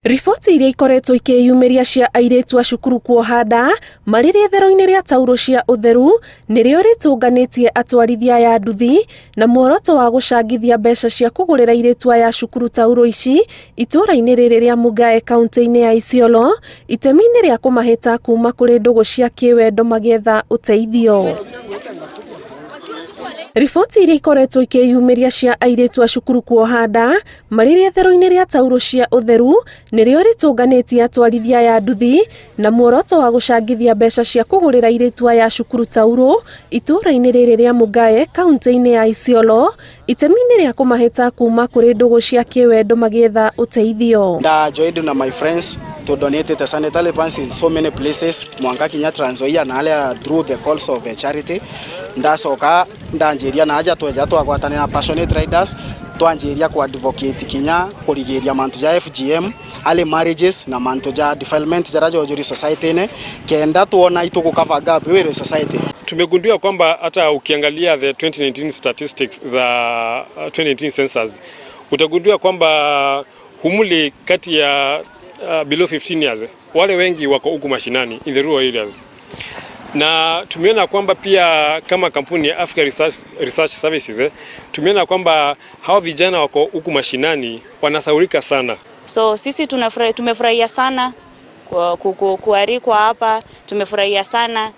Riboti iria ikoretwo ikĩyumĩria cia airĩtu a cukuru kuoha nda marĩ rĩethero-inĩ rĩa taurũ cia ũtheru nĩrĩo rĩtũnganĩtie atwarithia aya a nduthi na muoroto wa gũcangithia mbeca cia kũgũrĩra airĩtu aya a cukuru taurũ ici itũũra-inĩ rĩrĩ rĩa Mugae kaunti-inĩ ya Isiolo itemi-inĩ rĩa kũmahĩta kuma kũrĩ ndũgũ cia kĩwendo magĩetha ũteithio. Riboti iria ikoretwo ikĩyumĩria cia airĩtu a cukuru kuoha nda marĩ rĩethero-inĩ rĩa taurũ cia ũtheru nĩrĩo rĩtũnganĩtie atwarithia aya a nduthi na muoroto wa gũcangithia mbeca cia kũgũrĩra airĩtu aya a cukuru taurũ itũũra-inĩ rĩrĩ rĩa Mugae kaunti-inĩ ya Isiolo itemi-inĩ rĩa kũmahĩta kuma kũrĩ ndũgũ cia kĩwendo magĩetha ũteithio. Nda joined na my friends to donate the sanitary pads in so many places, mwanka kinya Trans Nzoia na aria through the calls of a charity. Ndacoka ndanjiria na aja tweja twagwatanira Passionate Riders, twanjiria ku advocate kinya kurigiria mantu ja FGM, early marriages na mantu ja defilement jara jojuri society ne kenda tuona itugu cover gap wire society. Tumegundua kwamba hata ukiangalia the 2019 statistics za 2019 census, utagundua kwamba umri kati ya below 15 years, wale wengi wako huku mashinani, in the rural areas. Na tumeona kwamba pia kama kampuni ya Africa Research Services, tumeona kwamba hawa vijana wako huku mashinani wanasahaulika sana. So sisi tumefurahia sana kualikwa hapa, tumefurahia sana,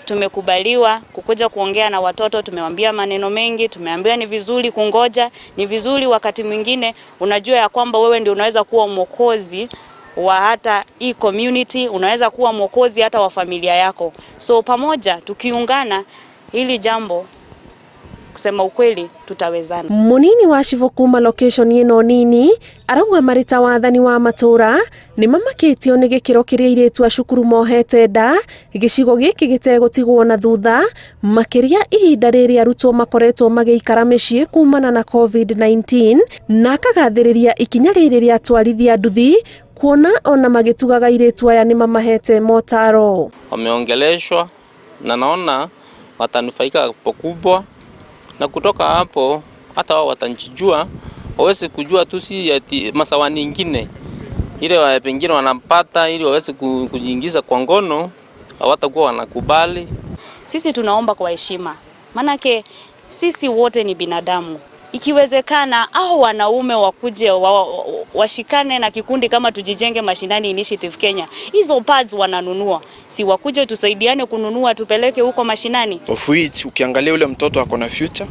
tumekubaliwa kukuja kuongea na watoto. Tumewambia maneno mengi, tumeambiwa ni vizuri kungoja, ni vizuri wakati mwingine unajua ya kwamba wewe ndio unaweza kuwa mwokozi wa hata hii community, unaweza kuwa mwokozi hata wa familia yako. So pamoja tukiungana, hili jambo, kusema ukweli, tutawezana. Munini wa cibũ kuma location ĩno nini arauga marĩ ta wathani wa matũra nĩ mamakĩtio nĩ gĩkĩro kĩrĩa airĩtu a cukuru mohete nda gĩcigo gĩkĩ gĩtegũtigwo na thutha, makĩria ihinda rĩrĩ arutwo makoretwo magĩikara mĩciĩ kumana na COVID-19, na akagathĩrĩria ikinya rĩrĩ rĩa atwarithia nduthi kuona ona magĩtugaga airĩtu aya nĩ mamahete motaro. Wameongeleshwa na naona watanufaika pakubwa, na kutoka hapo hata wao watajijua, waweze kujua tu si ati masawa ingine ile wa pengine wanapata ili waweze kujiingiza kwa ngono, hawatakuwa wanakubali. Sisi tunaomba kwa heshima, manake sisi wote ni binadamu. Ikiwezekana au wanaume wakuje washikane na kikundi kama Tujijenge Mashinani Initiative Kenya, hizo pads wananunua, si wakuje tusaidiane kununua tupeleke huko mashinani. Of which ukiangalia ule mtoto ako na future,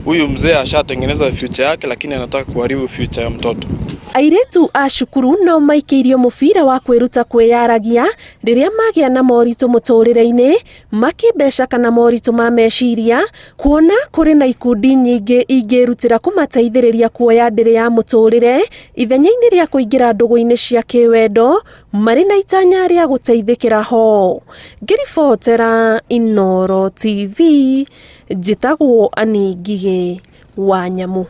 huyu mzee ashatengeneza future yake, lakini anataka kuharibu future ya mtoto. Airĩtu a cukuru no maikĩirio mũbira wa kwĩruta kwĩyaragia rĩrĩa magĩa na moritũ mũtũrĩre-inĩ, makĩmbeca kana moritũ ma meciria, kuona kũrĩ na ikundi nyingĩ ingĩrutĩra kũmateithĩrĩria kuoya ndĩrĩ ya mũtũrĩre ithenya-inĩ rĩa kũingĩra ndũgũ-inĩ cia kĩwendo marĩ na itanya rĩa gũteithĩkĩra ho. Ngĩribotera Inooro TV, njĩtagwo Annie Ngigĩ wa Nyamũ.